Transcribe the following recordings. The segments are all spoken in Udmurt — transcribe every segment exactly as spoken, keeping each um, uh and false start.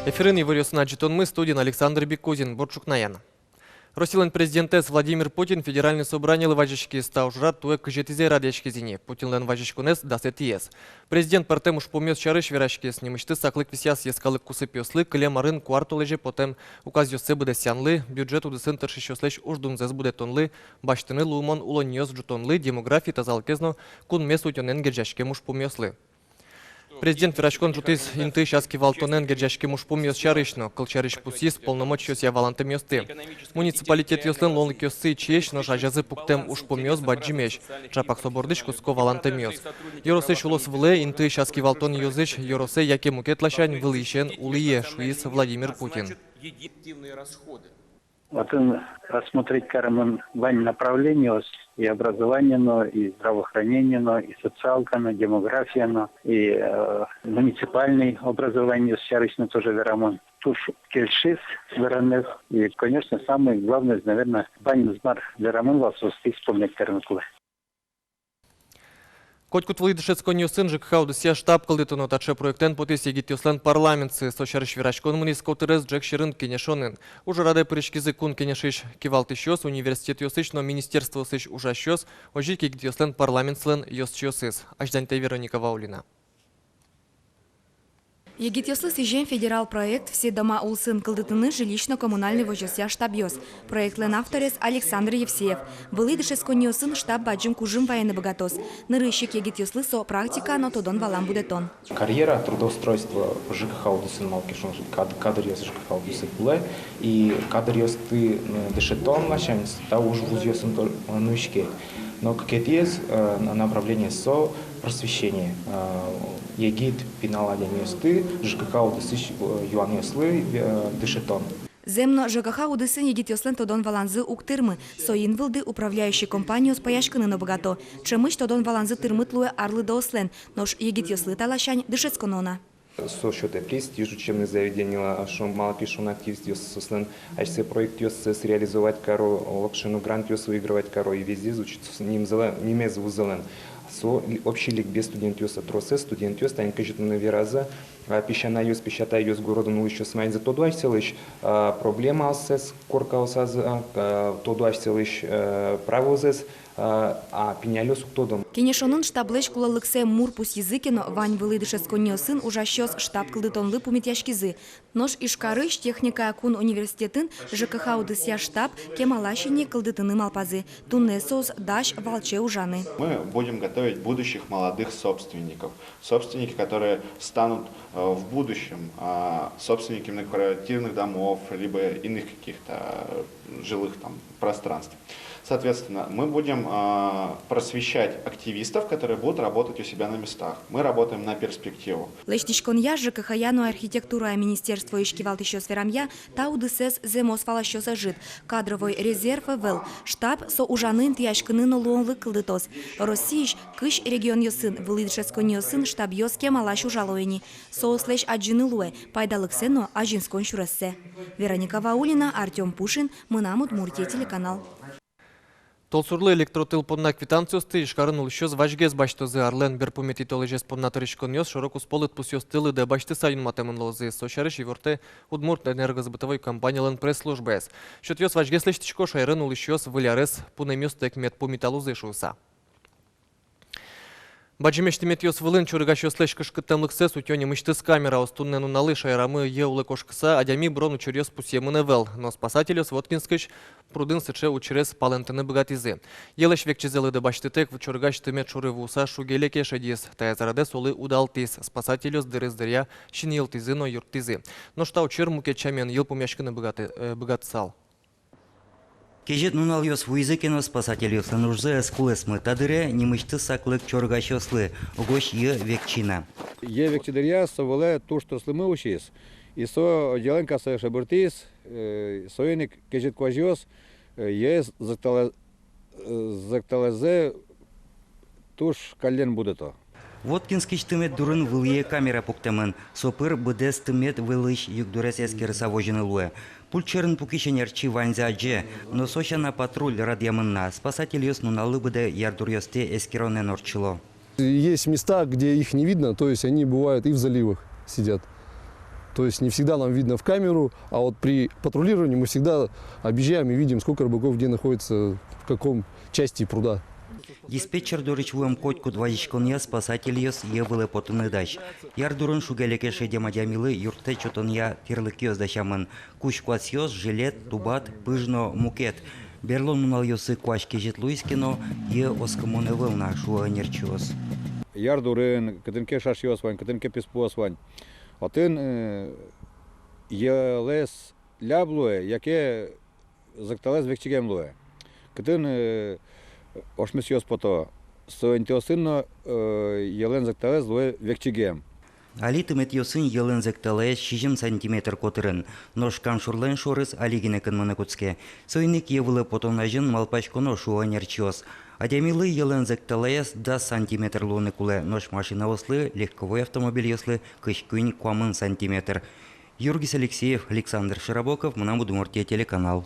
Эфирын иворъёсын адӟытонмы, студиын Александр Бекузин. Бур ӵукнаен. Россилэн президентэз Владимир Путин Федеральной Собраниелы вазиськиз. Та ужрад туэ кызетӥзэ радъяськиз ини. Путинлэн вазиськонэз дасэтӥез. Президент пӧртэм ужпумъёс сярысь вераськиз. Нимысьтыз саклык висъяз йӧскалык кусыпъёслы, кылем арын куартолэзе потэм указъёссэ быдэсъянлы, бюджет удысын тыршисьёслэсь уждунзэс будэтонлы, басьтыны луымон улонниос ӝутонлы, демографи, тазалыкез но кунмес утёнэн герӟаськем ужпумъёслы. Президент вераськон ӝутӥз интыысь ас кивалтонэн герӟаськем ужпумъёс сярысь но. Кылсярысь, пусйиз полномочиосъя валантэмъёсты. Муниципалитетъёслэн луонлыкъёссы ичиесь, нош азязы пуктэм ужпумъёс бадӟымесь. Ӵапак со бордысь кутско валантэмъёс. Ёросысь улос вылэ, интыысь ас кивалтон ёзысь ёросэ яке мукет ласянь вылӥысен улӥе, шуиз Владимир Путин. Отын рассмотреть каремын вань направлениос: и образование но, и здравоохранение но, и социалка но, демография но, и, э, муниципальный образованиос сярысь но тоже верамын. Туж кельшиз веранэз. И, конечно, самый главный, наверное, ваньмыз, мар верамын вал, соосты исполнять карыны кулэ. Котькуд вылӥ дышетсконниосын ЖКХ удысъя штаб кылдытоно. Таӵе проектэн потӥз егитъёслэн парламентсы. Со сярысь вераськон мынӥз котырес ӝӧк сьӧрын кенешонын. Ужрадэ пыриськизы Кун Кенешысь кивалтӥсьёс, университетъёсысь но министерствоосысь ужасьёс, озьы ик егитъёслэн парламентсылэн ёзчиосыз. Азьланьтэ Вероника Ваулина. Егитъёслы сӥзем федерал проект «Все дома» улсын кылдытыны жилищно-коммунальной возёсъя штабъёс. Проектлэн авторез Александр Евсеев. Вылӥ дышетсконниосын штаб бадӟым кужым вайыны быгатоз. Нырысь ик егитъёслы со практика но тодон-валан будэтон. Карьера, трудоустройство ЖКХ удысын, малы ке шуоно, кад-, кадръёс ЖКХ удысын кулэ, и кадръёсты, м, дышетон ласянь та ужвузъёсын то-, нуиське. Но кыкетӥез, э, на-, направление — со просвещение. Э, егит пинал адямиосты ЖКХ удысысь, э, юанъёслы, э, дышетон. Зэм но, ЖКХ удысын егитъёслэн тодон-валанзы уг тырмы. Соин вылды управляющий компаниос пӧяськыны но быгато. Ӵемысь тодон-валанзы тырмыт луэ арлыдоослэн, нош егитъёслы та ласянь дышетсконо на. Со сётэ престиж учебных заведенийлы, а шуом, малы ке шуоно, активистъёс соослэн асьсэ проектъёссэс реализовать каро, олокыӵе но грантъёс выигрывать каро, и везде звучит соос нимзылэ-, нимез вузылэн. Со ли-, общий ликбез студентъёслэн, тросэз студентъёс, тани кызьы туннэ веразы, а, песянайёс, песятайёс, городын улӥсьёс, ваньзы тодо асьсэлэсь, а, проблемаоссэс, коркаосазы, а, а, тодо асьсэлэсь, э, правозэс, а, а пиналъёс уг тодо. Кенешонын штаблэсь кулэлыксэ мур пусйизы ке но, вань вылӥ дышетсконниосын ужасьёс штаб кылдытонлы пумитъяськизы. Нош Ижкарысь техникая кун университетын ЖКХ удысъя штаб кемалась ини кылдытыны малпазы. Туннэ соос дась валче ужаны. Мы будем готовить будущих молодых собственников. Собственники, которые станут, э, в будущем, а, собственниками многоквартирных домов либо иных каких-то, э, жилых там пространств. Соответственно, мы будем, а, просвещать активистов, которые будут работать у себя на местах. Мы работаем на перспективу. Лэсьтӥськонъя, ЖКХ-я но архитектурая министерствоысь кивалтӥсьёс верамъя, та удысэз зэмос валасьёс ӧжыт. Кадровой резерв ӧвӧл. Штаб — со ужаны, интыяськыны но луонлык кылдытоз. Россиысь кызь регионъёсын вылӥ дышетсконниосын штабъёс кемалась ужало ини. Соослэсь адӟыны луэ пайдалыксэ но азинскон сюрессэ. Вероника Ваулина, Артём Пушин, «Мынам Удмуртие» телеканал. Толсурлы электротыл понна квитанциосты Ижкарын улӥсьёс вазьгес басьтозы. Арлэн берпуметӥ толэзез понна тыриськонъёс шоро-куспо лыдпусъёсты лыдэ басьтыса юнматэмын луозы. Со сярысь ивортэ Удмурт энергосбытовой компаниялэн пресс-службаез. Счётъёс вазьгес лэсьтӥсько, шаерын улӥсьёс выль арез пунэмъёстэк мед пумиталозы шуыса. Бадӟымесь тыметъёс вылын чорыгасьёслэсь кышкыттэмлыксэс утё нимысьтыз камераос. Туннэ нуналлы шаерамы йӧ улэ кошкыса адями бырон учыръёс пусъемын ӧвӧл. Но спасательёс Воткинскысь прудын сыӵе учырез палэнтыны быгатӥзы. Йӧлэсь векчизэ лыдэ басьтытэк, чорыгась тымет шоры вуыса шуг-леке шедиз. Таяз арадэ солы удалтӥз. Спасательёс дырыз дыръя синйылтӥзы но юрттӥзы. Нош та учыр мукет сямен йылпумъяськыны быгаты-, э, быгатысал. Кезьыт нуналъёс вуизы ке но, спасательёслэн ужзы ӧз кулэсмы. Та дыре нимысьтыз саклык чорыгасьёслы: угось йӧ векчи на. Йӧ векчи дыръя со вылэ туж трослымы усиз. И со йӧлэн ка сое шобыртӥз, э, соин ик кезьыт куазьёс, э, йӧэз зӧкталэ-, э, зӧкталэзэ туж каллен будэто. Воткинскысь тымет дурын вылӥе камера пуктэмын. Со пыр быдэс тымет вылысь югдурез эскерыса возьыны луэ. Пульт сьӧрын пукись ӧнерчи ваньзэ адӟе, но со сяна патруль радъямын на. Спасательёс нуналлы быдэ ярдуръёстэ эскеронэн ортчыло. Есть места, где их не видно, то есть они бывают и в заливах сидят. То есть не всегда нам видно в камеру, а вот при патрулировании мы всегда объезжаем и видим, сколько рыбаков где находится, в каком части пруда. Диспетчер дорысь вуэм котькуд вазиськонъя спасательёс йӧ вылэ потыны дась. Яр дурын шуге-леке шедем адямилы юрттэт сётонъя тӥрлыкъёс дасямын: кузь куасъёс, жилет, тубат, пыж но мукет. Берло нуналъёсы куазь кезьыт луиз ке но, йӧ оскымон ӧвӧл на, шуо ӧнерчиос. Яр дурын кытын ке шашъёс вань, кытын ке писпуос вань, отын, э, йӧлэз ляб луэ, яке зӧкталэз векчигем луэ. Кытын, э, ошмесъёс пото, со интыосын но, э, йӧлэн зӧкталэз луэ векчигем. Али тыметъёсын йӧлэн зӧкталаез сизьым сантиметр котырын, нош Кам шурлэн шорыз али гинэ кынмыны кутске. Соин ик йӧ вылэ потон азьын малпаськоно, шуо ӧнерчиос. Адямилы йӧлэн зӧкталаез дас сантиметр луыны кулэ, нош машинаослы, легковой автомобильёслы, кызь куинь-куамын сантиметр. Юргис Алексеев, Александр Широбоков, «Мынам Удмуртие» телеканал.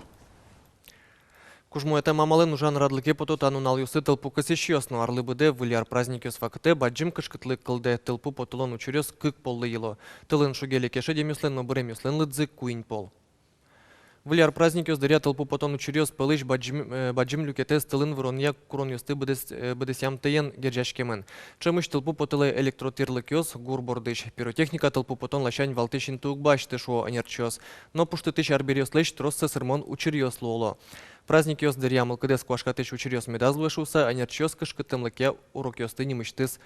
Кужмоятэм амалэн ужан радлыке пото та нуналъёсы тылпу кысӥсьёс но. Арлы быдэ Выль ар праздникъёс вакытэ бадӟым кышкытлык кылдэ: тылпу потылон учыръёс кык поллы йыло. Тылын шуге-леке шедемъёслэн но быремъёслэн лыдзы куинь пол. Выль ар праздникъёс дыръя тылпу потон учыръёс пӧлысь бадӟым, э, бадӟым люкетэз тылын выронъя куронъёсты быдэс-, э, быдэсъямтэен герӟаськемын. Ӵемысь тылпу потылэ электротӥрлыкъёс, гур бордысь пиротехника, тылпу потон ласянь валтӥсь инты уг басьты, шуо ӧнерчиос. Но пуштытӥсь арбериослэсь троссэ сырмон учыръёс луо. Праздникъёс дыръя мылкыдэз куашкатӥсь учыръёс медаз луэ шуыса, ӧнерчиос кышкыттэмлыкъя урокъёсты нимысьтыз,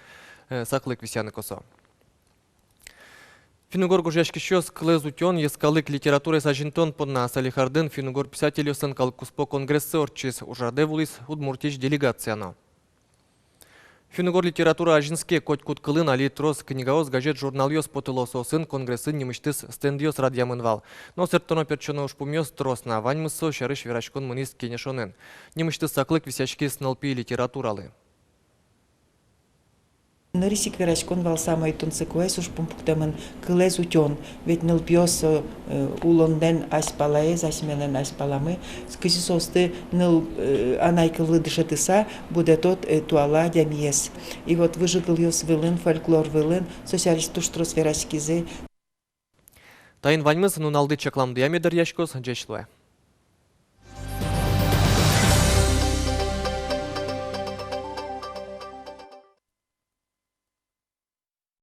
э, саклык висъяны косо. Финн-угор гожъяськисьёс кылэз утён, йӧскалык литератураез азинтон понна Салехардын финн-угор писательёслэн калыккуспо конгрессы ортчиз. Ужрадэ вуиз Удмуртиысь делегация но. Финн-угор литература азинске. Котькуд кылын али трос книгаос, газет-журналъёс потыло. Соосын конгрессын нимысьтыз стендъёс радъямын вал. Но сэрттоно-пертчоно ужпумъёс трос на. Ваньмыз со сярысь вераськон мынӥз кенешонын. Нимысьтыз саклык висъяськиз нылпи литературалы. Нырысь ик вераськон вал самой тунсыкоез, ужпум пуктэмын кылэз утён. Ведь нылпиос, э, улонлэн азьпалаез, асьмелэн азьпаламы, кызьы соосты ныл, э, анай кыллы дышетыса будэтод, э, туала адямиез. И вот выжыкылъёс вылын, фольклор вылын со сярысь туж трос вераськизы. Таин ваньмыз. Нуналды чакламдыя мед дыръяськоз. Ӟеч луэ.